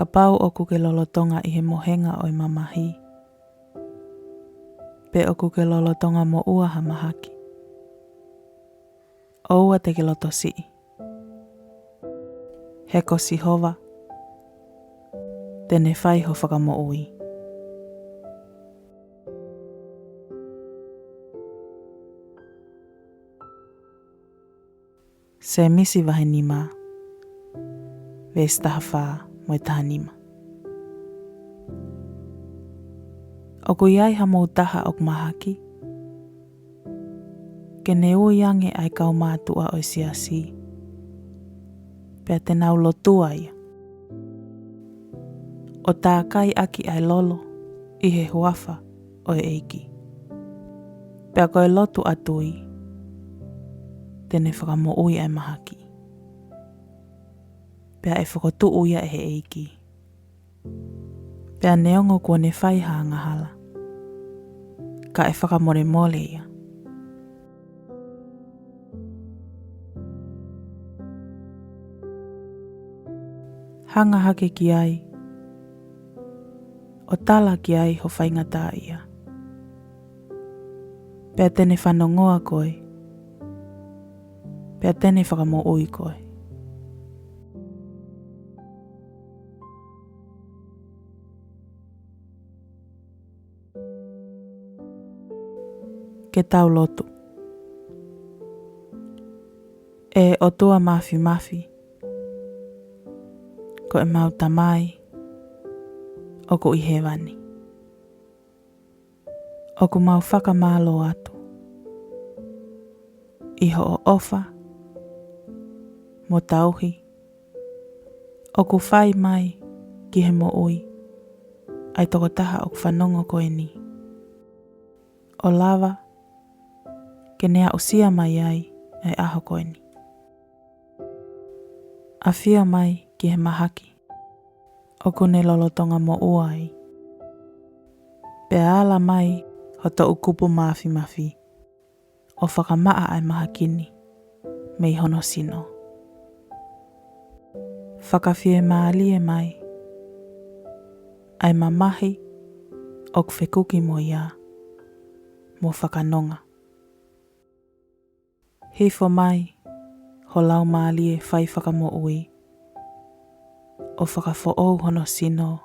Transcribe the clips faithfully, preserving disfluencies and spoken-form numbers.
Kapau ʻoku ke lolotonga ʻi he mohenga ʻo e mamahi, pe ʻoku ke lolotonga moʻua ha mahaki, ʻoua te ke lotosiʻi. He ko Sihova te ne fai ho fakamoʻui. Sēmisi vahe nima, veesi taha fā mo e taha nima. ʻOku ʻi ai hamou taha ʻoku mahaki? Ke ne ui ange ʻa e kau mātuʻa ʻo e siasi, pea te nau lotua ia, ʻo tākai ʻaki ʻa e lolo ʻi he huafa ʻo e ʻEiki. Pea ko e lotu ʻa tui te ne fakamoʻui ʻa e mahaki, pea ʻe fokotuʻu ia ʻe he ʻEiki. Pea neongo kuo ne fai ha angahala, ka ʻe fakamolemole ia. Hanga hake ki ai, ʻo tala ki ai ho faingataʻaʻia, pea te ne fanongoa koe, pea te ne fakamoʻui koe. Ke tau lotu. ʻE ʻOtua Māfimafi, ko ʻemau Tamai ʻoku ʻi hēvani, ʻoku mau fakamālō atu ʻi hoʻo ʻofa mo tauhi ʻoku fai mai ki he moʻui ʻa e tokotaha ʻoku fanongo ko eni, ʻo lava ke ne aʻusia mai ai ʻa e ʻaho ko eni. ʻAfio mai ki he mahaki ʻoku ne lolotonga moʻua ai, pea ala mai ho toʻukupu māfimafi ʻo fakamaʻa ʻa e mahaki ni mei hono sino. Fakafiemālie mai ʻa e mamahi ʻoku fekuki mo ia, mo fakanonga. Hifo mai ho Laumālie fai fakamoʻui ʻo fakafoʻou hono sino,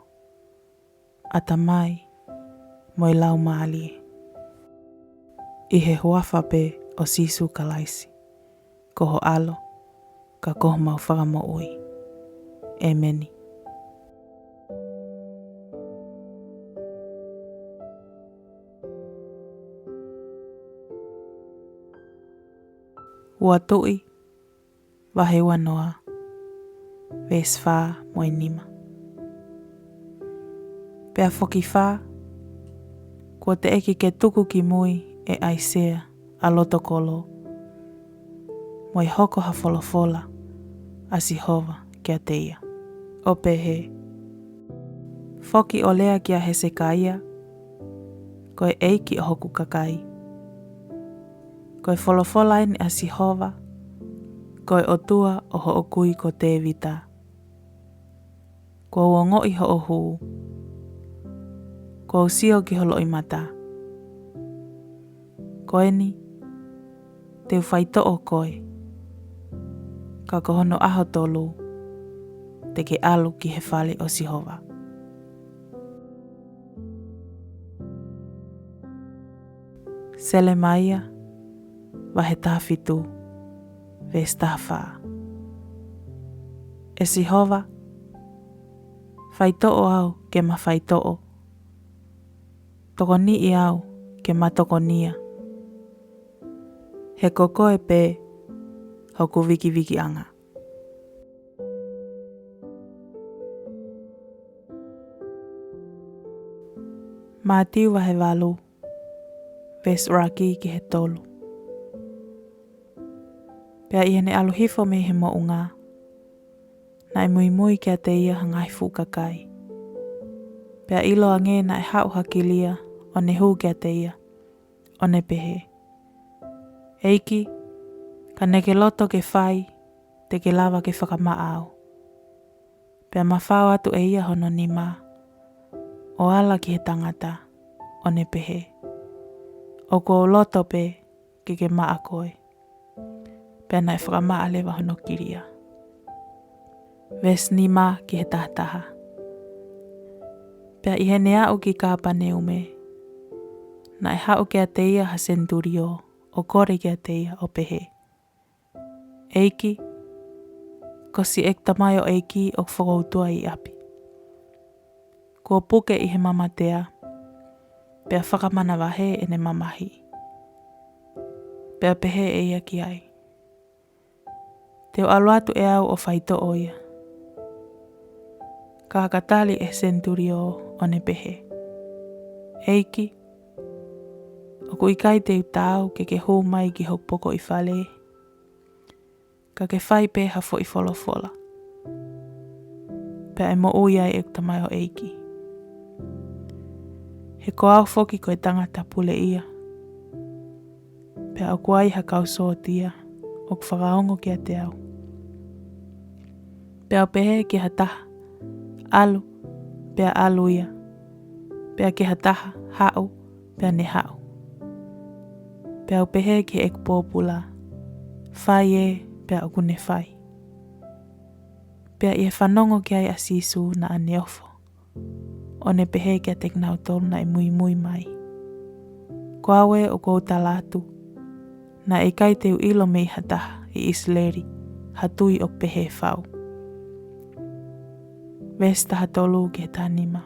ʻatamai mo e laumālie. ʻI he huafa pē ʻo Sīsū Kalaisi, ko ho ʻAlo, ka ko homau Fakamoʻui. ʻĒmeni. Ua Tuʻi, vahe ua noa, veesi fā mo e nima. Pea foki fā, kuo teʻeki ke tuku ki mui ʻe ʻAisea ʻa loto kolo, mo e hoko ha folofola ʻa Sihova kiate ia, ʻo pehē: Foki ʻo lea kia Hesekaia, ko e ʻeiki ʻo hoku kakai: Ko e folofola eni ʻa Sihova, ko e ʻOtua ʻo hoʻo kui ko Tēvita: Kuo u ongoʻi hoʻo hū, kuo u sio ki ho loʻimata. Ko eni, te u faitoʻo koe, ka ko hono ʻaho tolu te ke ʻalu ki he fale ʻo Sihova. Selemaia, vahe taha fitu, veesi taha fā. ʻE Sihova, faitoʻo au ke ma faitoʻo, tokoniʻi au ke ma tokonia, he ko koe pē hoku vikivikiʻanga. Mātiu vahe valu, veesi ʻuluaki ki he tolu. Pea ʻi heʻene ʻalu hifo mei he moʻunga, naʻe muimui kiate ia ha ngaahi fuʻu kakai. Pea ʻiloange naʻe haʻu ha kilia ʻo ne hū kiate ia, ʻo ne pehē: ʻEiki, ka ne ke loto ke fai, te ke lava ke fakamaʻa au. Pea mafao atu ʻe ia hono nima, ʻo ala ki he tangata, ʻo ne pehē, ʻOku ou loto pē ke ke maʻa koe. Pea naʻe fakamaʻa leva hono kilia. Veesi nima ki he taha taha. Pea ʻi heʻene aʻu ki Kāpaneume, naʻe haʻu kiate ia ha senituliō, ʻo kole kiate ia, ʻo pehē, ʻEiki, ko siʻeku tamaioʻeiki ʻoku fokoutua ʻi ʻapi. Kuo puke ʻi he mamatea, pea fakamanavahē ʻene mamahi. Pea pehē ʻe ia ki ai, Te u ʻalu atu ʻe au ʻo faitoʻo ia. Ka ka tali ʻe he senituliō, ʻo ne pehē, ʻEiki, ʻoku ʻikai te u taau ke ke hū mai ki hoku pokoʻi fale, ka ke fai pē ha foʻi folofola, pea ʻe moʻui ai ʻeku tamaioʻeiki. He ko au foki ko e tangata pule ia, pea ʻoku ai ha kau sōtia ʻoku fakaongo kiate au. Pea u pehē ki ha taha, ʻAlu, pea ʻalu ia. Pea ki ha taha, Haʻu, pea ne haʻu. Pea u pehē ki heʻeku pōpula, Fai ē, pea ʻoku ne fai. Pea ʻi he fanongo ki ai ʻa Sīsū naʻa ne ofo, ʻo ne pehē kiate kinautolu naʻe muimui mai, Ko au ē ʻoku ou tala atu, naʻe ʻikai te u ʻilo mei ha taha ʻi ʻIsileli ha tui ʻoku pehē fau. Veesi taha tolu ki he taha nima.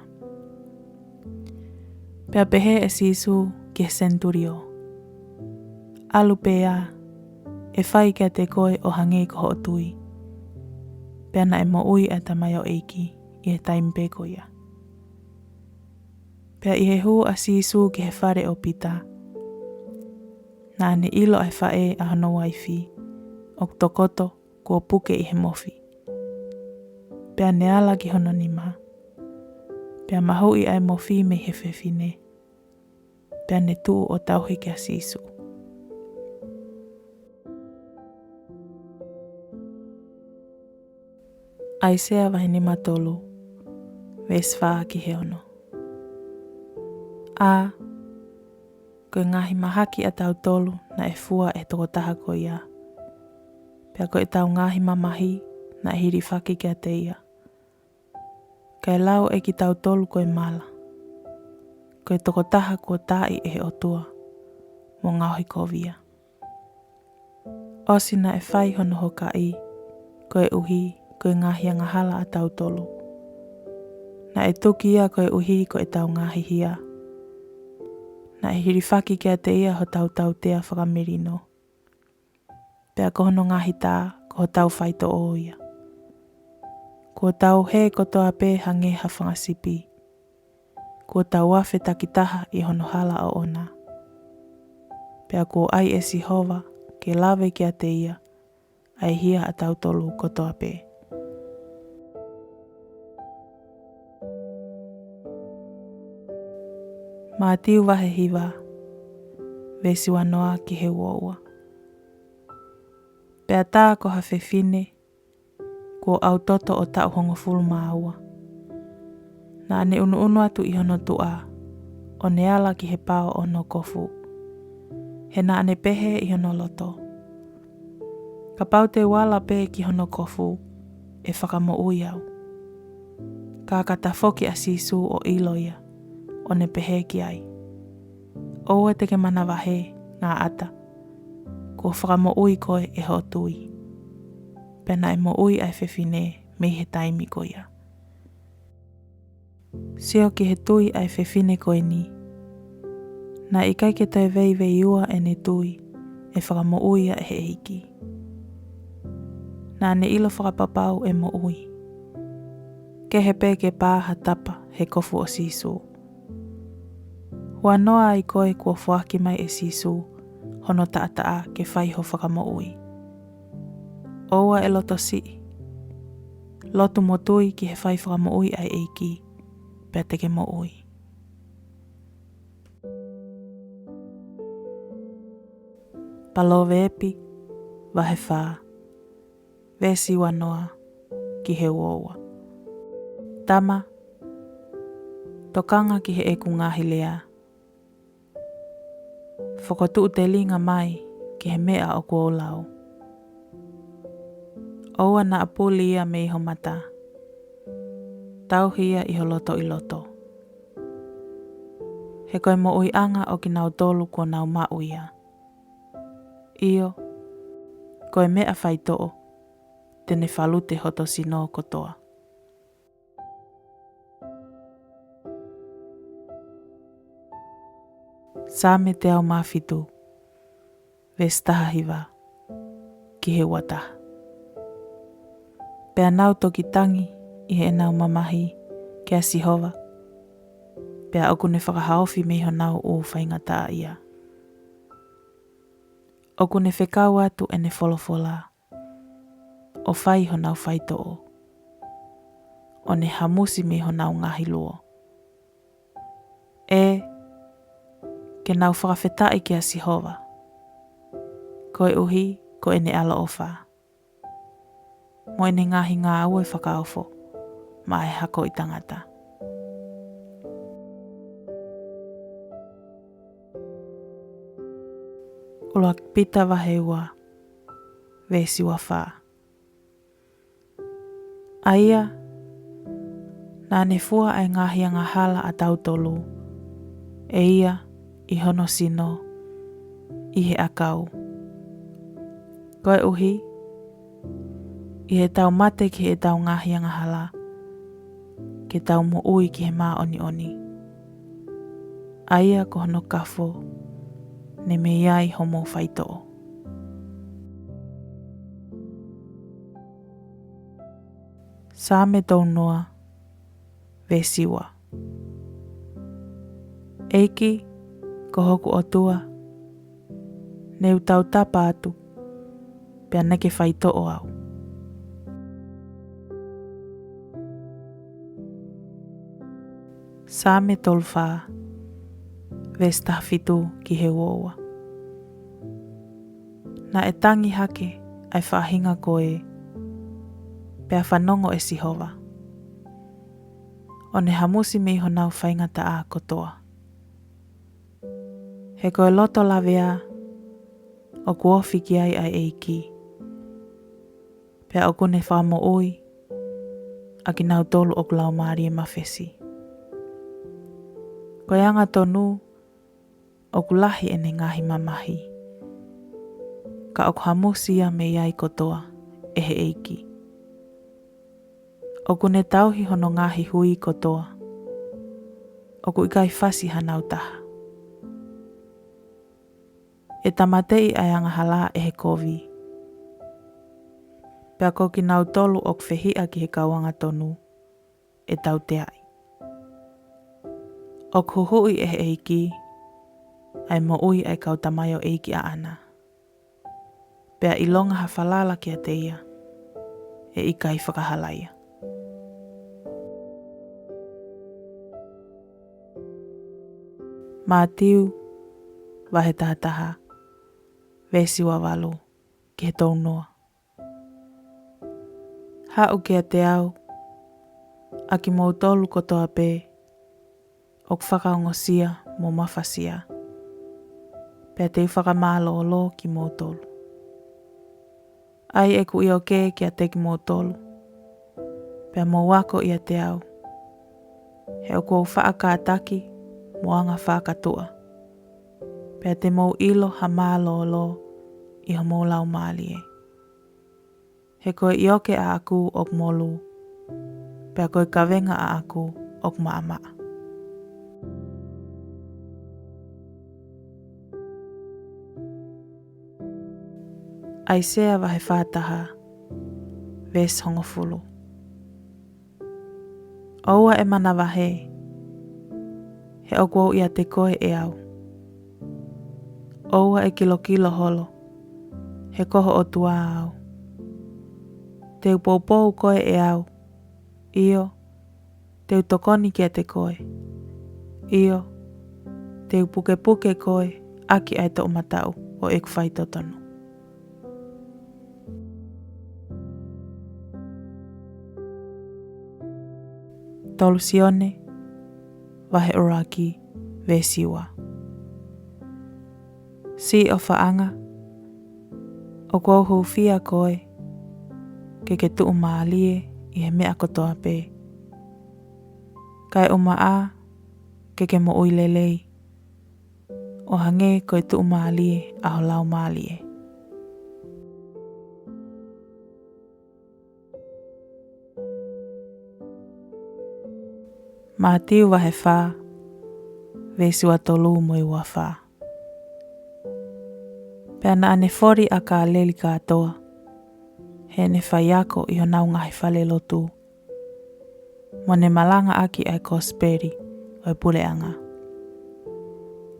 Pea pehē ʻe Sīsū ki he senituliō, ʻAlu pē ā, ʻe fai kiate koe ʻo hangē ko hoʻo tui. Pea naʻe moʻui ʻa e tamaioʻeiki ʻi he taimi pē ko ia. Pea ʻi he hū ʻa Sīsū ki he fale ʻo Pita, naʻa ne ʻilo ʻa e faʻē ʻa hono uaifi ʻoku tokoto kuo puke ʻi he mofi. Pea ne ala ki hono nima, pea mahuʻi ʻa e mofi mei he fefine, pea ne tuʻu ʻo tauhi kia Sīsū. ʻAisea vahe nima tolu, veesi fā ki he ono. ʻA, ko e ngaahi mahaki ʻatautolu naʻe fua ʻe he tokotaha ko ia, pea ko ʻetau ngaahi mamahi naʻe hilifaki kiate ia. Kae lau ʻe kitautolu ko e mala, ko e tokotaha kuo taaʻi ʻe he ʻOtua mo ngaohikovia. ʻOsi naʻe fai hono hokaʻi, koeʻuhi ko e ngaahi angahala ʻatautolu. Naʻe tuki ia koeʻuhi ko ʻetau ngaahi hia. Naʻe hilifaki kiate ia hotau tautea fakamelino. Pea ko hono ngaahi tā, ko hotau faitoʻo ia. Kuo tau hē kotoa pē hangē ha fanga sipi. Kuo tau afe takitaha ʻi hono hala ʻoʻona. Pea kuo ʻai ʻe Sihova ke lave kiate ia ʻa e hia ʻatautolu kotoa pē. Mātiu vahe hiva, veesi uanoa ki he uoua. Pea tā ko ha fefine, kuo ʻau toto ʻo taʻu hongofulu mā ua. Naʻa ne ʻunuʻunu atu ʻi hono tuʻa, ʻo ne ala ki he pao ʻo hono kofu. He naʻa ne pehē ʻi hono loto, Kapau te u ala pē ki hono kofu, ʻe fakamoʻui au. Ka ka tafoki ʻa Sīsū ʻo ʻilo ia, ʻo ne pehē ki ai, ʻOua te ke manavahē, ngāʻata. Kuo fakamoʻui koe ʻe hoʻo tui. Pea naʻe moʻui ʻa e fefine mei he taimi ko ia. Sio ki he tui ʻa e fefine ko eni. Naʻe ʻikai ke toe veiveiua ʻene tui ʻe fakamoʻui ia ʻe he ʻEiki. Naʻa ne ʻilo fakapapau ʻe moʻui. Kehe pē ke pā ha tapa he kofu ʻo Sīsū. Huanoa ai koe kuo foaki mai ʻe Sīsū hono taʻataʻa ke fai ho fakamoʻui. ʻOua ʻe loto siʻi. Lotu mo tui ki he fai fakamoʻui ʻa e ʻEiki, pea te ke moʻui. Palōvepi, vahe fā, veesi uanoa ki he uoua. Tama, tokanga ki heʻeku ngaahi lea. Fokotuʻu telinga mai ki he meʻa ʻoku ou lau. ʻOua naʻa puli ia mei ho mata. Tauhi ia ʻi ho loto ʻi loto. He ko e moʻuiʻanga ʻo kinautolu kuo nau maʻu ia. ʻIo, ko e meʻa faitoʻo te ne falute hoto sino kotoa. Saame teau mā fitu, veesi taha hiva ki he ua taha. Pea nau toki tangi ʻi heʻenau mamahi kia Sihova, pea ʻoku ne fakahaofi mei honau ʻū faingataʻaʻia. ʻOku ne fekau atu ʻene folofola, ʻo fai honau faitoʻo, ʻo ne hamusi mei honau ngaahi luo. ʻE, ke nau fakafetaʻi kia Sihova, koeʻuhi ko ʻene ʻaloʻofa, mo ʻene ngaahi ngāue fakaofo maʻa e hako ʻi tangata. ʻUluaki Pita vahe ua, veesi ua fā. ʻA ia, naʻa ne fua ʻa e ngaahi angahala ʻatautolu ʻe ia ʻi hono sino ʻi he ʻakau, koeʻuhi ʻi heʻetau mate ki heʻetau ngaahi angahala, ke tau moʻui ki he māʻoniʻoni, ʻa ia ko hono kafo ne mei ai homou faitoʻo. Saame tolu noa, veesi ua. ʻEiki, ko hoku ʻOtua, ne u tautapa atu, pea naʻa ke faitoʻo au. Saame tolu fā, veesi taha fitu ki he ua ua. Naʻe tangi hake ʻa e faʻahinga ko ē, pea fanongo ʻe Sihova, ʻo ne hamusi mei honau faingataʻa kotoa. He ko e loto lavea ʻoku ofi ki ai ʻa e ʻEiki, pea ʻoku ne fakamoʻui ʻa kinautolu ʻoku laumālie mafesi. Ko e angatonu ʻoku lahi ʻene ngaahi mamahi, ka ʻoku hamusi ia mei ai kotoa ʻe he ʻEiki. ʻOku ne tauhi hono ngaahi hui kotoa, ʻoku ʻikai fasi hanau taha. ʻE tāmateʻi ʻa e angahala ʻe he kovi, pea ko kinautolu ʻoku fehiʻa ki he kau angatonu ʻe tauteaʻi. ʻOku huhuʻi ʻe he ʻEiki ʻa e moʻui ʻa e kau tamaioʻeiki ʻaʻana, pea ʻilonga ha falala kiate ia, ʻe ʻikai fakahalaia. Mātiu vahe taha taha, veesi ua valu ki he tolu noa. Haʻu kiate au, ʻa kimoutolu kotoa pē ʻoku fakaongosia mo mafasia, pea te u fakamālōlō kimoutolu. ʻAi ʻeku ʻioke kiate kimoutolu, pea mou ako ʻiate au, he ʻoku ou faʻa kātaki mo anga fakatuʻa, pea te mou ʻilo ha mālōlō ʻi homou laumālie. He ko e ʻioke ʻaʻaku ʻoku molu, pea ko e kavenga ʻaʻaku ʻoku maʻamaʻa. ʻAisea vahe fā taha, veesi hongofulu. ʻOua ʻe manavahē, he ʻoku ou ʻiate koe ʻe au. ʻOua ʻe kilokilo holo, he ko ho ʻOtua au. Te u poupou koe ʻe au, ʻio, te u tokoni kiate koe. ʻIo, te u pukepuke koe ʻaki ʻa e toʻomataʻu ʻo ʻeku faitotonu. Tolu Sione, vahe ʻuluaki, veesi ua. Siʻi ʻofaʻanga, ʻoku ou hūfia koe ke ke tuʻumālie ʻi he meʻa kotoa pē, kaeʻumaʻā ke ke moʻui lelei, ʻo hangē ko e tuʻumālie ʻa ho laumālie. Mātiu vahe fā, veesi ua tolu mo e ua fā. Pea naʻa ne foli ʻa Kāleli kātoa, heʻene faiako ʻi honau ngaahi fale lotu, mo ne malangaʻaki ʻa e kosipeli ʻo e puleʻanga.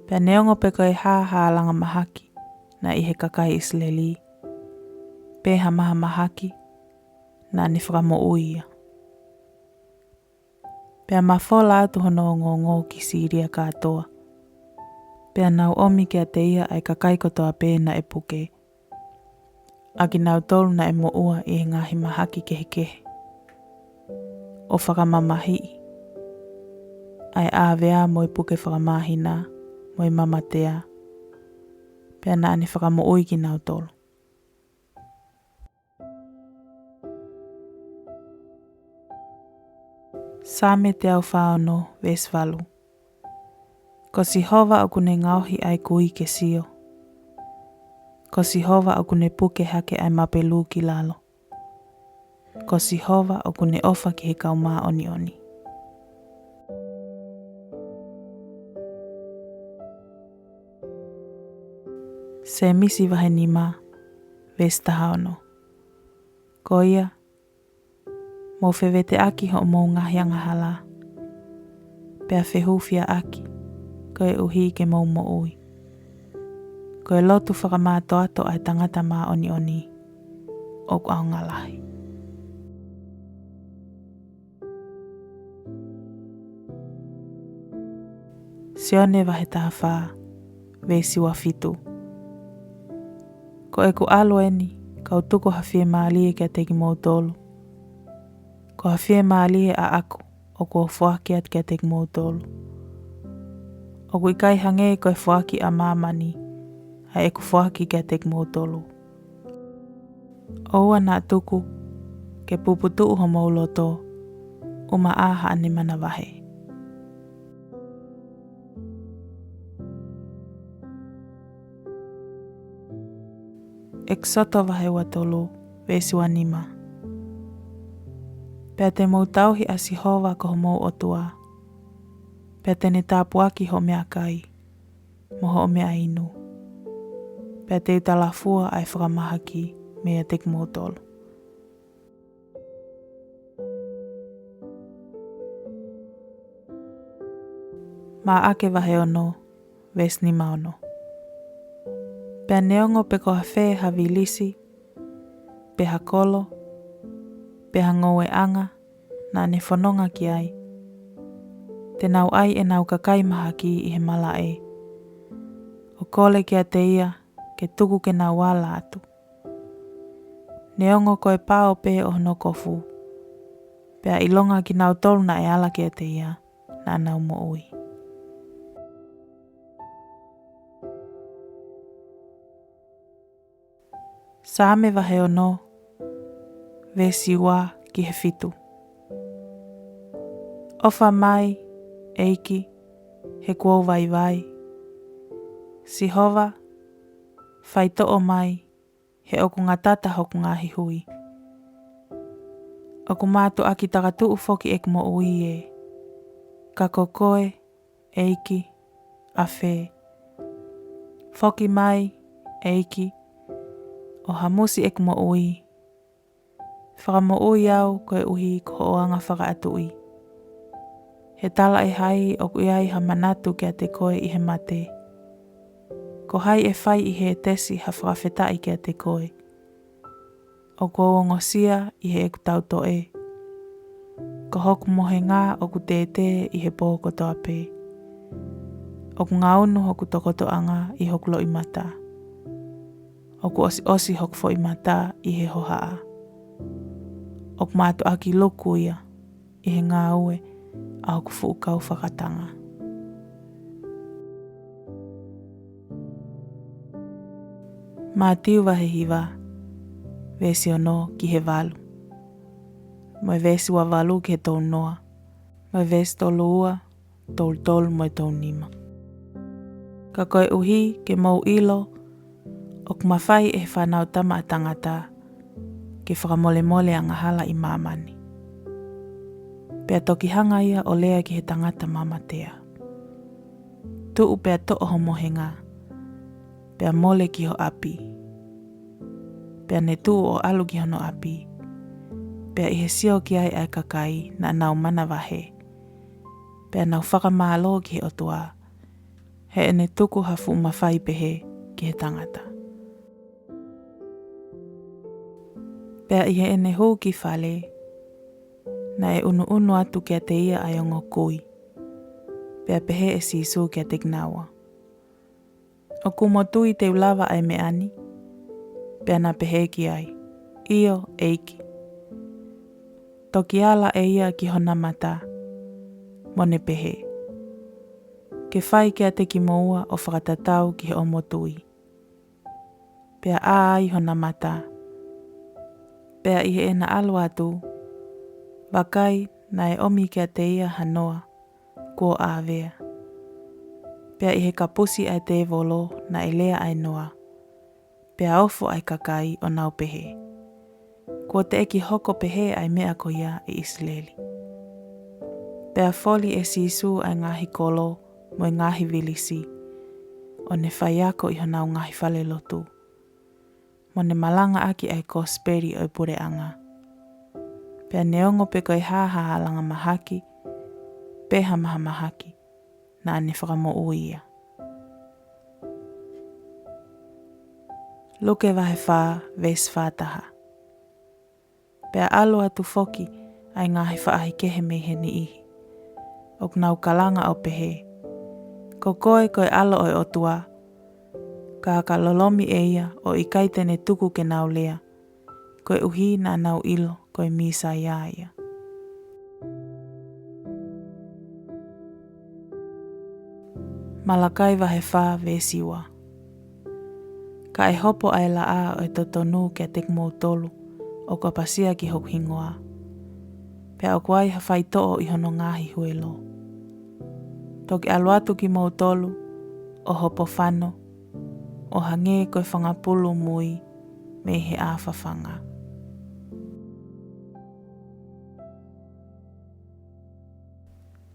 Pea neongo pe ko e hā ha langa mahaki naʻe ʻi he kakai ʻIsileli, pe ha mahamahaki, naʻa ne fakamoʻui ia. Pea mafola atu hono ongoongo ki Sīlia kātoa. Pea nau ʻomi kiate ia ʻa e kakai kotoa pē naʻe puke, ʻa kinautolu naʻe moʻua ʻi he ngaahi mahaki kehekehe, ʻo fakamamahiʻi ʻa e ʻāvea mo e puke fakamāhina mo e mamatea. Pea naʻa ne fakamoʻui kinautolu. Saame teau fā ono, veesi valu. Ko Sihova ʻoku ne ngaohi ʻa e kui ke sio. Ko Sihova ʻoku ne puke hake ʻa e mapelu ki lalo. Ko Sihova ʻoku ne ʻofa ki he kau māʻoniʻoni. Sēmisi vahe nima, veesi taha ono. Ko ia, mou feveteʻaki hoʻomou ngaahi angahala, pea fehūfiaʻaki, koeʻuhi ke mou moʻui. Ko e lotu fakamātoato ʻa e tangata māʻoniʻoni ʻoku ʻaonga lahi. Sione vahe taha fā, veesi ua fitu. Ko ʻeku ʻalu eni, kau tuku ha fiemālie kiate kimoutolu. Ko ha fiemālie ʻaʻaku ʻoku ou foaki atu kiate kimoutolu. ʻOku ʻikai hangē ko e foaki ʻa māmani ʻa ʻeku foaki kiate kimoutolu. ʻOua naʻa tuku ke puputuʻu homou loto, ʻumaʻā haʻane manavahē. ʻEkisoto vahe ua tolu, veesi ua nima. Pea te mou tauhi ʻa Sihova ko homou ʻOtua, pea te ne tāpuaki hoʻo meʻakai mo hoʻo meʻainu. Pea te u talafua ʻa e fakamahaki meiate kimoutolu. Maʻake vahe ono, veesi nima ono. Pea neongo pe ko ha fē ha vilisi, pe ha kolo, pe ha ngoueʻanga naʻa ne fononga ki ai, te nau ʻai ʻenau kakai mahaki ʻi he malaʻe, ʻo kole kiate ia ke tuku ke nau ala atu. Neongo ko e pao pē ʻo hono kofu, pea ʻilonga kinautolu naʻe ala kiate ia, naʻa nau moʻui. Saame vahe ono, veesi ua ki he fitu. ʻOfa mai, ʻEiki, he kuo u vaivai. Sihova, faitoʻo mai, he ʻoku ngatata hoku ngaahi hui. ʻOku mātuʻaki takatuʻu foki ʻeku moʻui ē. Ka ko koe, ʻEiki, ʻafē. Foki mai, ʻEiki, ʻo hamusi ʻeku moʻui. Fakamoʻui au koeʻuhi ko hoʻo anga fakaʻatuʻi. He talaʻehai ʻoku ʻi ai ha manatu kiate koe ʻi he mate. Ko hai ʻe fai ʻi Hētesi ha fakafetaʻi kiate koe? ʻOku ou ongosia ʻi heʻeku tautoʻe. Ko hoku mohenga ʻoku tētē ʻi he pō kotoa pē. ʻOku ngaunu hoku tokotoʻanga ʻi hoku loʻimata. ʻOku ʻosiʻosi hoku foʻi mata ʻi he hohaʻa. ʻOku mātuʻaki luku ia ʻi he ngāue ʻa hoku fuʻu kau fakatanga. Mātiu vahe hiva, veesi ono ki he valu, mo e veesi ua valu ki he tolu noa, mo e veesi tolu ua, tolu tolu mo e tolu nima. Ka koeʻuhi ke mou ʻilo ʻoku mafai ʻe he Fanautama ʻa Tangata ke fakamolemole angahala ʻi māmani. Pea toki hanga ia ʻo lea ki he tangata mamatea: Tuʻu pea toʻo ho mohenga, pea mole ki ho ʻapi. Pea ne tuʻu ʻo ʻalu ki hono ʻapi. Pea ʻi he sio ki ai ʻa e kakai naʻa nau manavahē, pea nau fakamālō ki he ʻOtua heʻene tuku ha fuʻu mafai pehē ki he tangata. Pea ʻi heʻene hū ki fale, naʻe ʻunuʻunu atu kiate ia ʻa e ongo kui, pea pehē ʻe Sīsū kiate kinaua: ʻOku mo tui te u lava ʻa e meʻa ni? Pea na pehē ki ai: ʻIo, ʻEiki. Toki ala ʻe ia ki hona mata, mo ne pehē: Ke fai kiate kimoua ʻo fakatatau ki hoʻomo tui. Pea ʻā ai hona mata. Pea ʻi heʻena ʻalu atu, vakai, naʻe ʻomi kiate ia ha noa kuo ʻāvea. Pea ʻi he kapusi ʻa e tēvolo naʻe lea ʻa e noa, pea ofo ʻa e kakai ʻo nau pehē: Kuo teʻeki hoko pehē ʻa e meʻa ko ia ʻi ʻIsileli. Pea foli ʻe Sīsū ʻa e ngaahi kolo mo e ngaahi vilisi, ʻo ne faiako ʻi honau ngaahi falelotu, mo ne malangaʻaki ʻa e kosipeli ʻo e puleʻanga. Pea neongo pe ko e hā ha langa mahaki, pe ha mahamahaki, naʻa ne fakamoʻui ia. Luke vahe fā, veesi fā taha. Pea ʻalu atu foki ʻa e ngaahi faʻahikehe mei he niʻihi, ʻoku nau kalanga ʻo pehē: Ko koe ko e ʻAlo ʻo e ʻOtua. Ka ka lolomi ʻe ia ʻo ʻikai te ne tuku ke nau lea, koeʻuhi naʻa nau ʻilo ko e Mīsaia ia. Malakai vahe fā, veesi ua. Ka ʻe hopo ʻa e laʻā ʻo e totonu kiate kimoutolu ʻoku ʻapasia ki hoku hingoa, pea ʻoku ai ha faitoʻo ʻi hono ngaahi huelo. Toki ʻalu atu kimoutolu ʻo hopo fano, ʻo hangē ko e fanga pulu mui mei he ʻā fafanga.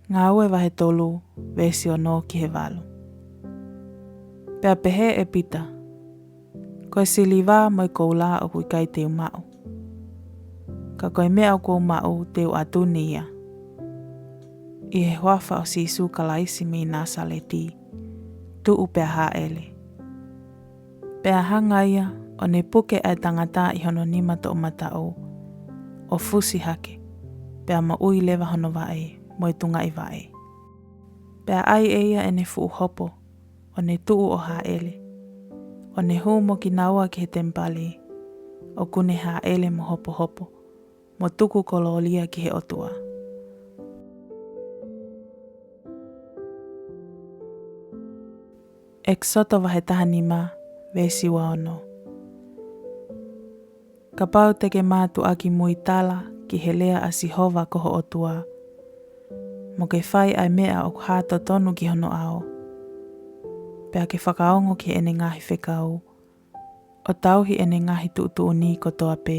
Ngāue vahe tolu, veesi ono ki he valu. Pea pehē ʻe Pita: Ko e siliva mo e koula ʻoku ʻikai te u maʻu, ka ko e meʻa ʻoku ou maʻu te u ʻatu ni ia. ʻI he huafa ʻo Sīsū Kalaisi mei Nāsaleti, tuʻu pea hāʻele. Pea hanga ia ʻo ne puke ʻa e tangata ʻi hono nima toʻomataʻu, ʻo fusi hake, pea moʻui leva hono vaʻe mo e tungaʻi vaʻe. Pea ʻai ʻe ia ʻene fuʻu hopo, ʻo ne tuʻu ʻo hāʻele, ʻo ne hū mo kinaua ki he temipale, ʻoku ne hāʻele mo hopohopo, mo tuku kolōlia ki he ʻOtua. ʻEkisoto vahe taha nima, veesi ua ono. Kapau te ke mātuʻaki muitala ki he lea ʻa Sihova ko ho ʻOtua, mo ke fai ʻa e meʻa ʻoku hā totonu ki hono ʻao, pea ke fakaongo ki heʻene ngaahi fekau, ʻo tauhi ʻene ngaahi tuʻutuʻuni kotoa pē,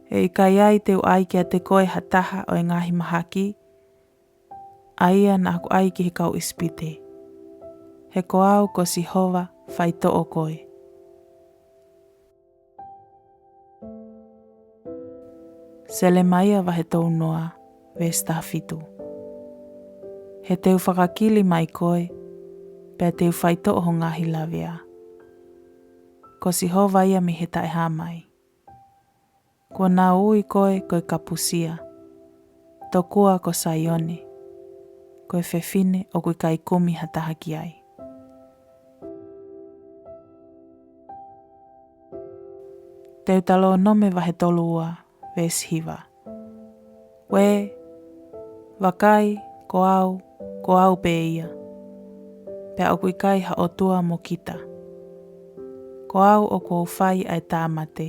ʻe ʻikai ai te u ʻai kiate koe ha taha ʻo e ngaahi mahaki ʻa ia naʻa ku ʻai ki he kau ʻIsipite. He ko au ko Sihova faitoʻo koe. Selemaia vahe tolu noa, veesi taha fitu. He te u fakakili mai koe, pea te u faitoʻo ho ngaahi lavea. Ko Sihova ia mei he taʻehāmai. Kuo nau ui koe ko e kapusia, tokua ko Saione, ko e fefine ʻoku ʻikai kumi ha taha ki ai. Teutalōnome vahe tolu ua, veesi hiva. Uē, Vakai, ko au, ko au pē ia, pea ʻoku ʻikai ha ʻotua mo kita. Ko au ʻoku ou fai ʻa e tāmate,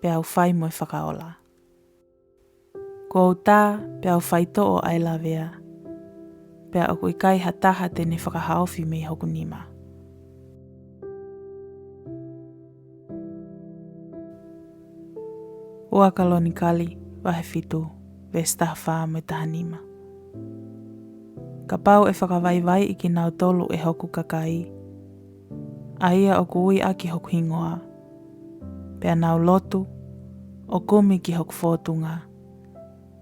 peá u fai mo e fakaola. Kuó u tā, peá u faitoʻo ʻa e lavea, pea ʻoku ʻikai ha taha te ne fakahaofi mei hoku nima. Ua Kalonikali, vahe fitu, veesi taha fā mo e taha nima. Kapau ʻe fakavaivaiʻi kinautolu ʻe hoku kakai, ʻa ia ʻoku ui ʻaki hoku hingoa, pea nau lotu, ʻo kumi ki hoku fōtunga,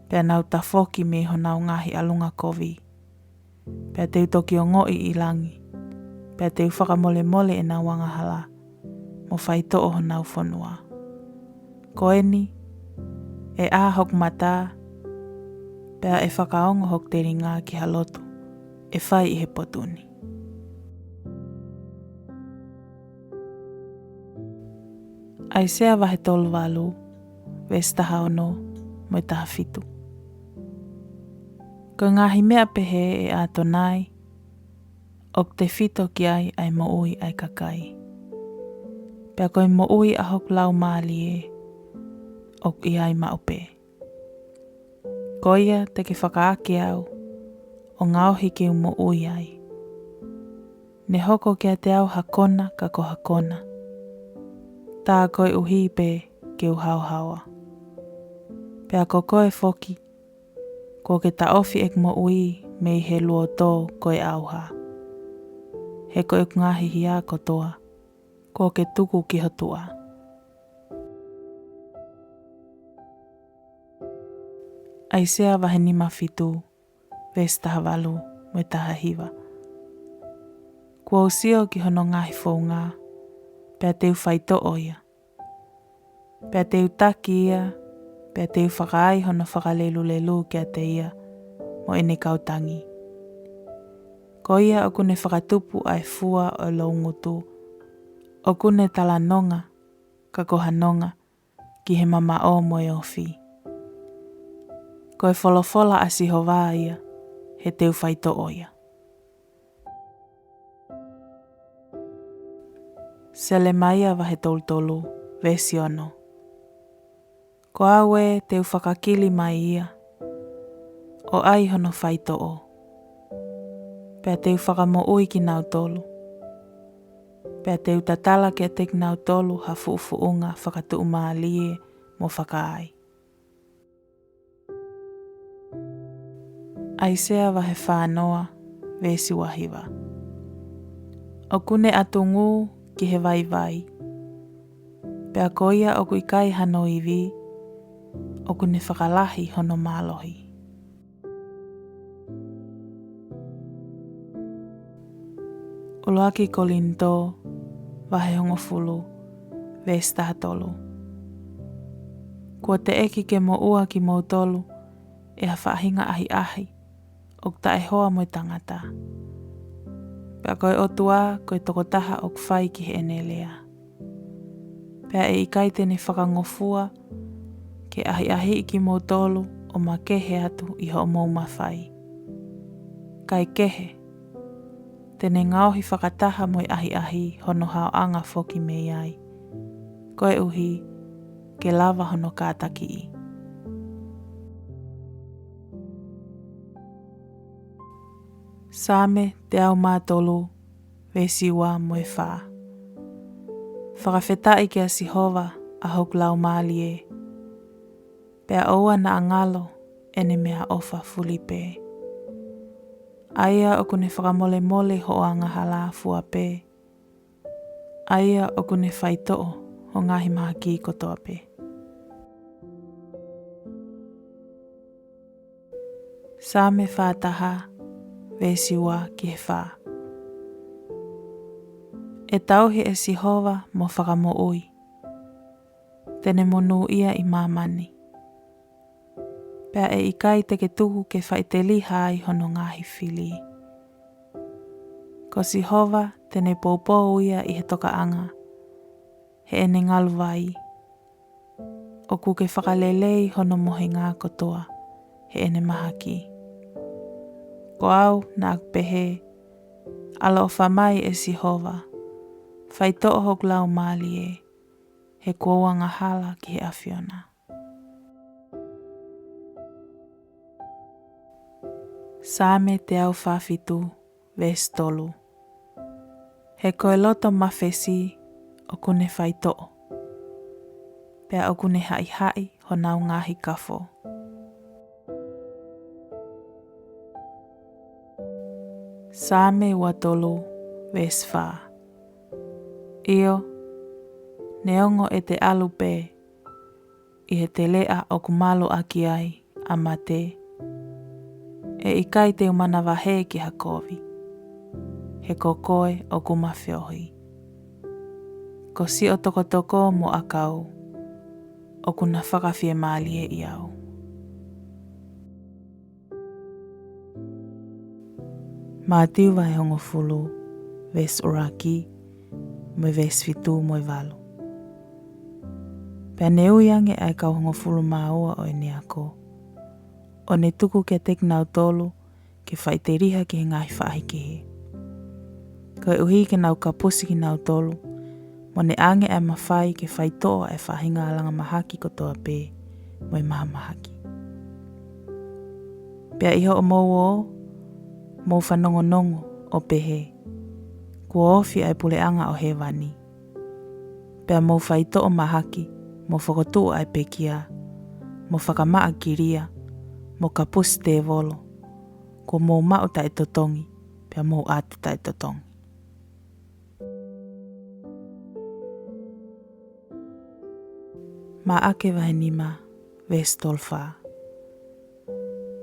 pea nau tafoki mei honau ngaahi ʻalunga kovi, pea te u toki ongoʻi ʻi langi, pea te u fakamolemole ʻenau angahala, mo faitoʻo honau fonua. Ko eni, ʻe ʻā hoku mata, pea ʻe fakaongo hoku telinga ki ha lotu ʻe fai ʻi he potu ni. ʻAisea vahe tolu valu, veesi taha ono mo e taha fitu. Ko e ngaahi meʻa pehē, ʻe ʻAtonai, ʻoku tefito ki ai ʻa e moʻui ʻa e kakai, pea ko e moʻui ʻa hoku laumālie ʻoku ʻi ai maʻu pē. Ko ia te ke fakaake au, ʻo ngaohi ke u moʻui ai. Ne hoko kiate au ha kona ka ko ha kona, tā koeʻuhi pē ke u haohaoa. Pea ko koe foki, kuo ke taʻofi ʻeku moʻui mei he luotō ko e ʻauha. He ko ʻeku ngaahi hia kotoa, kuo ke tuku ki ho tuʻa. ʻAisea vahe nima fitu, veesi taha valu mo e taha hiva. Kuó u sio ki hono ngaahi founga, pea te u faitoʻo ia. Pea te u taki ia, pea te u fakaai hono fakalelulelu kiate ia mo ʻene kau tangi. Ko ia ʻoku ne fakatupu ʻa e fua ʻo e loungutu, ʻoku ne talanonga, ka ko ha nonga, ki he mamaʻo mo e ofi. Ko e folofola ʻa Sihova ia, he te u faitoʻo ia. Selemaia vahe tolu tolu, veesi ono. Ko au ē, te u fakakili mai ia, ʻo ʻai hono faitoʻo, pea te u fakamoʻui kinautolu, pea te u tatala kiate kinautolu ha fuʻufuʻunga fakatuʻumālie mo fakaai. ʻAisea vahe fā noa, veesi ua hiva. ʻOku ne ʻatungu ki he vaivai, pea ko ia ʻoku ʻikai hano ivi, ʻoku ne fakalahi hono mālohi. ʻUluaki Kolinitō, vahe hongofulu, veesi taha tolu. Kuo teʻeki ke moʻua kimoutolu ʻe ha faʻahinga ʻahiʻahi ʻoku taʻehoa mo e tangata, pea ko e ʻOtua ko e tokotaha ʻoku fai ki heʻene lea. Pea ʻe ʻikai te ne fakangofua ke ʻahiʻahiʻi kimoutolu ʻo makehe atu ʻi hoʻomou mafai. Kae kehe, te ne ngaohi fakataha mo e ʻahiʻahi hono haoʻanga foki mei ai, koeʻuhi ke lava hono kātakiʻi. Saame teau mā tolu, veesi ua mo e fā. Fakafetaʻi kia Sihova, ʻa hoku laumālie, pea ʻoua naʻa ngalo ʻene meʻaʻofa fulipē. ʻA ia ʻoku ne fakamolemole hoʻo angahala fua pē, ʻa ia ʻoku ne faitoʻo ho ngaahi mahaki kotoa pē. Saame fā taha, veesi ua ki he fā. ʻE tauhi ʻe Sihova mo fakamoʻui, te ne monūʻia ʻi māmani, pea ʻe ʻikai te ke tuku ke faʻiteliha ai hono ngaahi fili. Ko Sihova te ne poupou ia ʻi he tokaʻanga heʻene ngaluvai, ʻoku ke fakalelei hono mohenga kotoa heʻene mahaki. Ko au naʻa ku pehē, ʻaloʻofa mai ʻe Sihova, faitoʻo hoku laumālie, he kuo u angahala ki he ʻAfiona. Saame teau fā fitu, veesi tolu. He ko e loto mafesi ʻoku ne faitoʻo, pea ʻoku ne haʻihaʻi honau ngaahi kafo. Saame ua tolu, veesi fā. ʻIo, neongo ʻete ʻalu pē ʻi he teleʻa ʻoku malu ʻaki ai ʻa mate, ʻe ʻikai te u manavahē ki ha kovi, he ko koe ʻoku ma feohi. Ko siʻo tokotoko mo ʻakau, ʻoku na fakafiemālieʻi au. Mātiu vahe hongofulu, veesi ʻuluaki, mo e veesi fitu mo e valu. Pea ne ui ange ʻa e kau hongofulu mā ua ʻo ʻene ako, ʻo ne tuku kiate kinautolu ke faʻiteliha ki he ngaahi faʻahikehe, koeʻuhi ke nau kapusi kinautolu, mo ne ʻange ʻa e mafai ke faitoʻo ʻa e faʻahinga alanga mahaki kotoa pē, mo e mahamahaki. Pea ʻi hoʻomou ō, mou fanongonongo ʻo pehē, kuo ofi ʻa e puleʻanga ʻo hēvani. Pea mou faitoʻo mahaki, mo fokotuʻu ʻa e pekia, mo fakamaʻa kilia, mo kapusi tēvolo, kuo mou maʻu taʻetotongi, pea mou ʻatu taʻetotongi. Maʻake vahe nima, veesi tolu fā.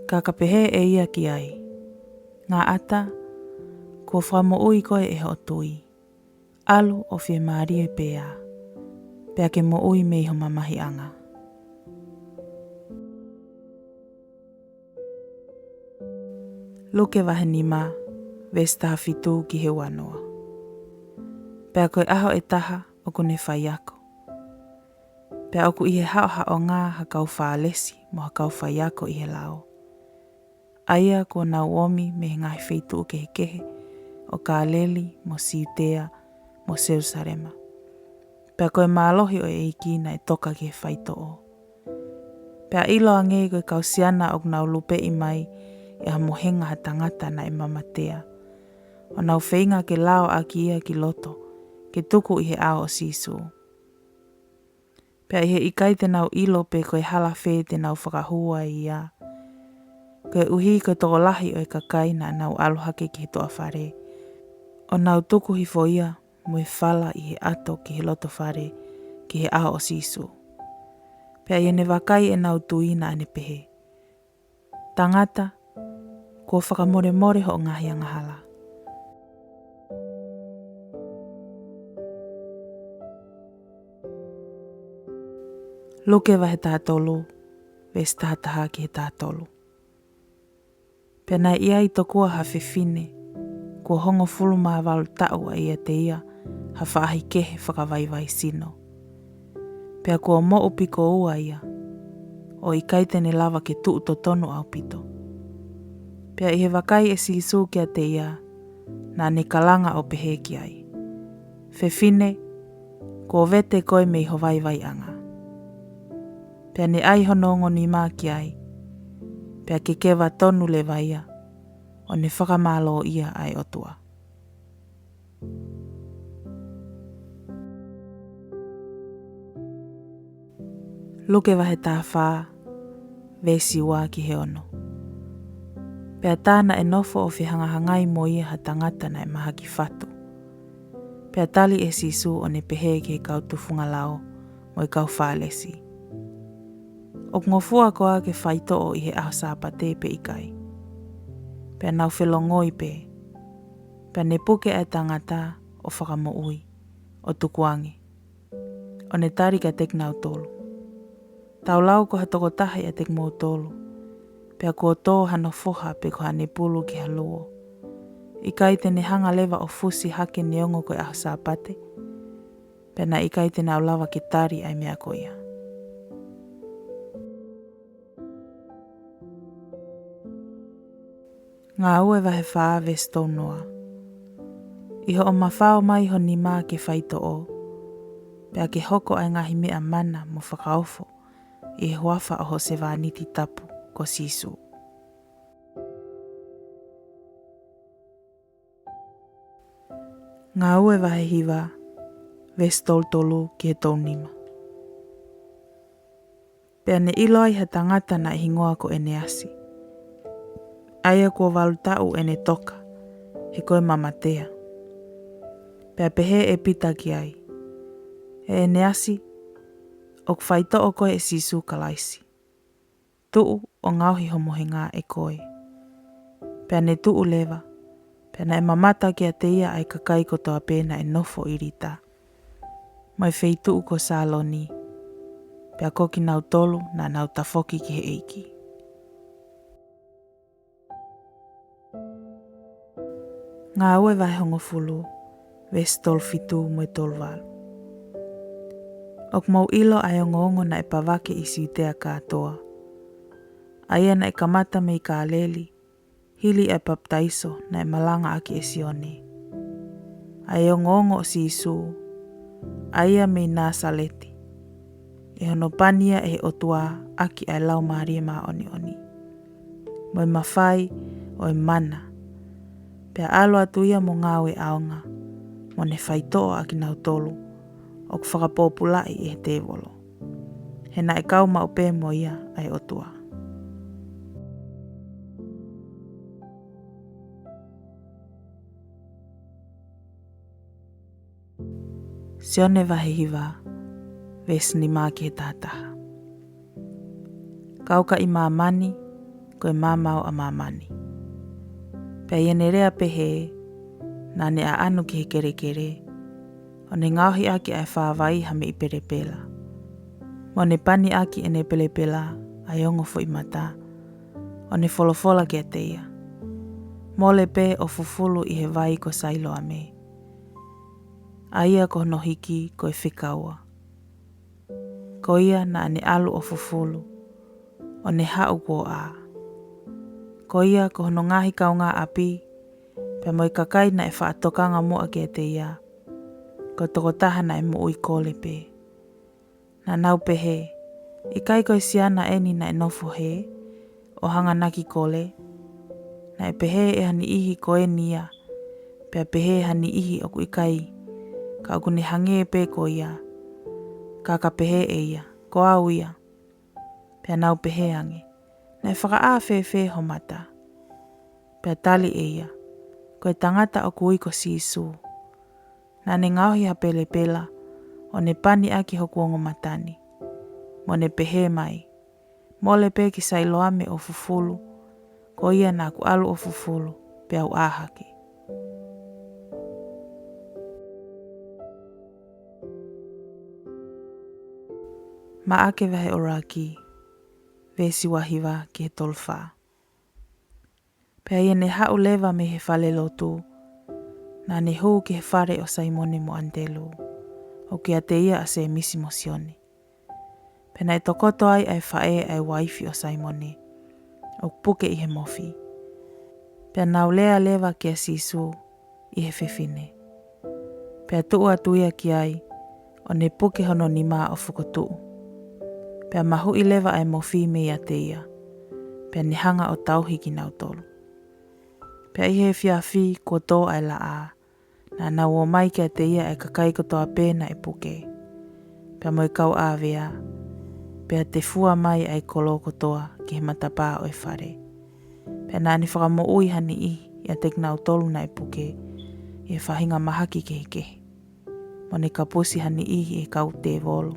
Ka ka pehē ʻe ia ki ai, ngaahi ʻata, kuo fakamoʻui koe ʻe hoʻo tui. ʻAlu ʻo fiemālie pē ā, pea ke moʻui mei ho mamahiʻanga. Luke vahe nima, veesi taha fitu ki he ua noa. Pea ko e ʻaho ʻe taha ʻoku ne faiako, pea ʻoku ʻi he haʻohaʻonga ha kau Fālesi mo ha kau faiako ʻi he lao, ʻa ia kuo nau ʻomi mei he ngaahi feituʻu kehekehe ʻo Kāleli mo Siutea mo Selusalema. Pea ko e mālohi ʻo e ʻEiki naʻe toka ki he faitoʻo. Pea ʻiloange ko e kau siana ʻoku nau lupeʻi mai ʻi ha mohenga ha tangata naʻe mamatea, ʻo nau feinga ke lao ʻaki ia ki loto, ke tuku ʻi he ʻao ʻo Sīsū. Pea ʻi he ʻikai te nau ʻilo pe ko e hala fē te nau fakahū ai ia, koeʻuhi ko e tokolahi ʻo e kakai naʻa nau ʻalu hake ki he toʻafale, ʻo nau tuku hifo ia mo e fala ʻi he ʻato ki he loto fale, ki he ʻao ʻo Sīsū. Pea ʻi heʻene vakai ʻenau tui naʻa ne pehē, tangata, kuo fakamolemole hoʻo ngaahi angahala. Luke vahe taha tolu, veesi taha taha ki he taha tolu. Pea naʻe ʻi ai tokua ha fefine, kuo hongofulu mā valu taʻu ʻa ʻiate ia ha faʻahikehe fakavaivai sino. Pea kuo moʻu piko ua ia, ʻo ʻikai te ne lava ke tuʻu totonu ʻaupito. Pea ʻi he vakai ʻe Sīsū kiate ia, naʻa ne kalanga ʻo pehē ki ai, fefine, kuo vete koe mei ho vaivaiʻanga. Pea ne ʻai hono ongo nima ki ai, pea kekeva tonu leva ia, ʻo ne fakamālōʻia ʻa e ʻOtua. Luke vahe taha fā, veesi ua ki he ono. Pea tā naʻe nofo ʻo fehangahangai mo ia ha tangata naʻe mahaki fatu. Pea tali ʻe Sīsū ʻo ne pehē ki he kau tufunga lao mo e kau Fālesi, ʻoku ngofua koā ke faitoʻo ʻi he ʻaho Sāpate pe ʻikai? Pea nau felongoi pē. Pea ne puke ʻa e tangata ʻo fakamoʻui, ʻo tukuange, ʻo ne tali kiate kinautolu, tau lau ko ha tokotaha ʻiate kimoutolu, pea kuo tō hano foha pe ko haʻane pulu ki ha luo, ʻikai te ne hanga leva ʻo fusi hake neongo ko e ʻaho Sāpate? Pea naʻe ʻikai te nau lava ke tali ʻa e meʻa ko ia. Ngāue vahe fā veesi tolu noa. ʻI hoʻo mafao mai ho nima ke faitoʻo, pea ke hoko ʻa e ngaahi meʻa mana mo fakaofo ʻi he huafa ʻo ho sevāniti tapu ko Sīsū. Ngāue vahe hiva veesi tolu tolu ki he tolu nima. Pea ne ʻilo ai ha tangata naʻe hingoa ko ʻEneasi, ʻa ia kuo valu taʻu ʻene toka, he ko e mamatea. Pea pehē ʻe Pita ki ai, ʻE ʻEneasi, ʻoku faitoʻo koe ʻe Sīsū Kalaisi. Tuʻu ʻo ngaohi ho mohenga ʻe koe. Pea ne tuʻu leva, pea naʻe mamata kiate ia ʻa e kakai kotoa pē naʻe nofo ʻi Lita, mo e feituʻu ko Sāloni, pea ko kinautolu naʻa nau tafoki ki he ʻEiki. Ngāue vahe hongofulu, veesi tolu fitu mo e tolu valu. ʻOku mou ʻilo ʻa e ongoongo naʻe pavake ʻi Siutea kātoa, ʻa ia naʻe kamata mei Kāleli, hili ʻa e papitaiso naʻe malangaʻaki ʻe Sione, ʻa e ongoongo ʻo Sīsū, ʻa ia mei Nāsaleti, ʻi hono pani ia ʻe he ʻOtua ʻaki ʻa e Laumālie Māʻoniʻoni, mo e mafai ʻo e mana, pea ʻalu atu ia mo ngāue ʻaonga, mo ne faitoʻo ʻa kinautolu ʻoku fakapōpulaʻi ʻe he tēvolo, he naʻe kau maʻu pē mo ia ʻa e ʻOtua. Sione vahe hiva, veesi nima ki he taha taha. Kau ka ʻi māmani, ko e maama ʻo māmani. Pea ʻi heʻene lea pehē, naʻa ne ʻaʻanu ki he kelekele, ʻo ne ngaohi ʻaki ʻa e fāvai ha meʻi pelepela, mo ne pani ʻaki ʻene pelepela ʻa e ongo foʻi mata, ʻo ne folofola kiate ia, Mole pē ʻo fufulu ʻi he vai ko Sailoame, ʻa ia ko hono hiki ko e fekaua. Ko ia naʻa ne ʻalu ʻo fufulu, ʻo ne haʻu kuo ʻā. Ko ia ko hono ngaahi kaungāʻapi, pea mo e kakai naʻe faʻa tokanga muʻa kiate ia, ko e tokotaha naʻe moʻui kole pē. Naʻa nau pehē, ʻIkai ko e siana eni naʻe nofo hē, ʻo hanganaki kole? Naʻe pehē ʻe ha niʻihi ko eni ia, pea pehē ha niʻihi ʻoku ʻikai, ka ʻoku ne hangē pē ko ia. Ka ka pehē ʻe ia, Ko au ia. Pea nau pehē ange, Naʻe fakaʻā fēfē ho mata? Pea tali ʻe ia, Ko e tangata ʻoku ui ko Sīsū. Naʻa ne ngaohi ha pelepela, ʻo ne pani ʻaki hoku ongo mata ni, mo ne pehē mai, Mole pē ki Sailoame ʻo fufulu, ko ia naʻa ku ʻalu ʻo fufulu, peau ʻā hake. Maʻake vahe ʻuluaki, veesi ua hiva ki he tolu fā. Pea ʻi heʻene haʻu leva mei he falelotu, naʻa ne hū ki he fale ʻo Saimone mo ʻAnitelū, ʻoku ʻiate ia ʻa Sēmisi mo Sione. Pea naʻe tokoto ai ʻa e faʻē ʻa e uaifi ʻo Saimone, ʻoku puke ʻi he mofi. Pea nau lea leva kia Sīsū ʻi he fefine. Pea tuʻu atu ia ki ai, ʻo ne puke hono nima ʻo fokotuʻu. Pea mahuʻi leva ʻa e mofi meiate ia, pea ne hanga ʻo tauhi kinautolu. Pea ʻi he efiafi kuo tō ʻa e laʻā, naʻa nau ō mai kiate ia ʻa e kakai kotoa pē naʻe puke, pea mo e kau ʻāvea, pea tefua mai ʻa e kolo kotoa ki he matapā ʻo e fale. Pea naʻa ne fakamoʻui ha niʻihi ʻiate kinautolu naʻe puke ʻi he faʻahinga mahaki kehekehe, mo ne kapusi ha niʻihi ʻe he kau tēvolo.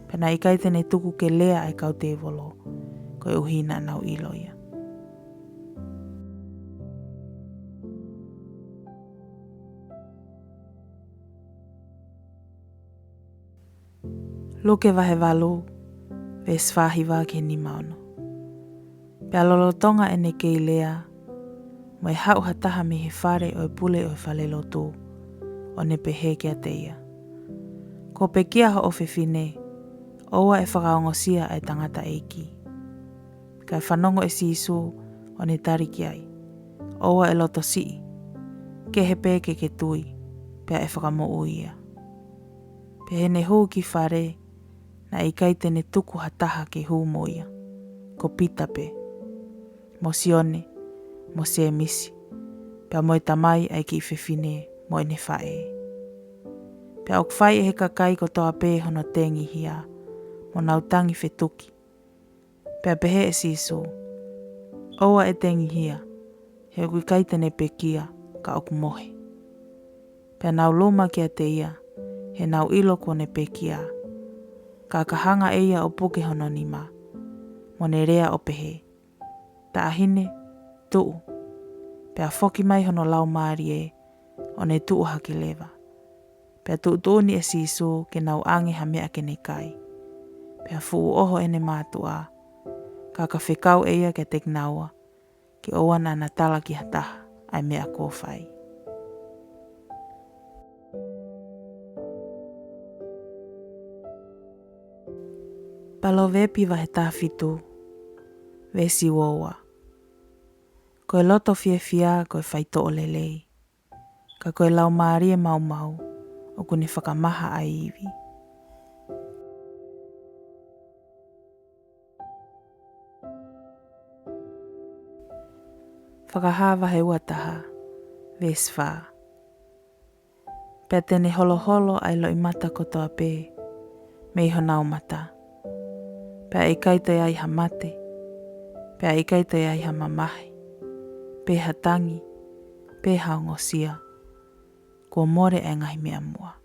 Pea naʻe ʻikai te ne tuku ke lea ʻa e kau tēvolo, koeʻuhi naʻa nau ʻilo ia. Luke vahe valu, veesi fā hiva ki he nima ono. Pea lolotonga ʻene kei lea, mo e haʻu ha taha mei he fale ʻo e pule ʻo e falelotu, ʻo ne pehē kiate ia, Kuo pekia hoʻo fefine, ʻoua ʻe fakaongosia ʻa e tangataʻeiki. Kae fanongo ʻe Sīsū, ʻo ne tali ki ai, ʻoua ʻe loto siʻi, kehe pē ke ke tui, pea ʻe fakamoʻui ia. Pea heʻene hū ki fale, naʻe ʻikai te ne tuku ha taha ke hū mo ia, ko Pita pē, mo Sione, mo Sēmisi, pea mo e tamai ʻa e kiʻi fefine mo ʻene faʻē. Pea ʻoku fai ʻe he kakai kotoa pē hono tengihia, mo nau tangi fetuki. Pea pehē ʻe Sīsū, ʻoua ʻe tengihia, he ʻoku ʻikai te ne pekia, ka ʻoku mohe. Pea nau luma kiate ia, he nau ʻilo kuo ne pekia. Ka ka hanga ʻe ia ʻo puke hono nima, mo ne lea ʻo pehē, taʻahine, tuʻu. Pea foki mai hono laumālie, ʻo ne tuʻu hake leva. Pea tuʻutuʻuni ʻe Sīsū ke nau ʻange ha meʻa ke ne kai. Pea fuʻu ʻoho ʻene mātuʻa, ka ka fekau ʻe ia kiate kinaua, ke ʻoua naʻa na tala ki ha taha ʻa e meʻa kuo fai. Palōvepi vahe taha fitu, veesi ua ua. Ko e loto fiefia ko e faitoʻo lelei, ka ko e laumālie maumau ʻoku ne fakamaha ʻa e ivi. Fakahā vahe ua taha, veesi fā. Pea te ne holoholo ʻa e loʻimata kotoa pē mei honau mata. Pea ʻe ʻikai toe ai ha mate, pea ʻe ʻikai toe ai ha mamahi, pe ha tangi, pe ha ongosia, kuo mole ʻa e ngaahi meʻa muʻa.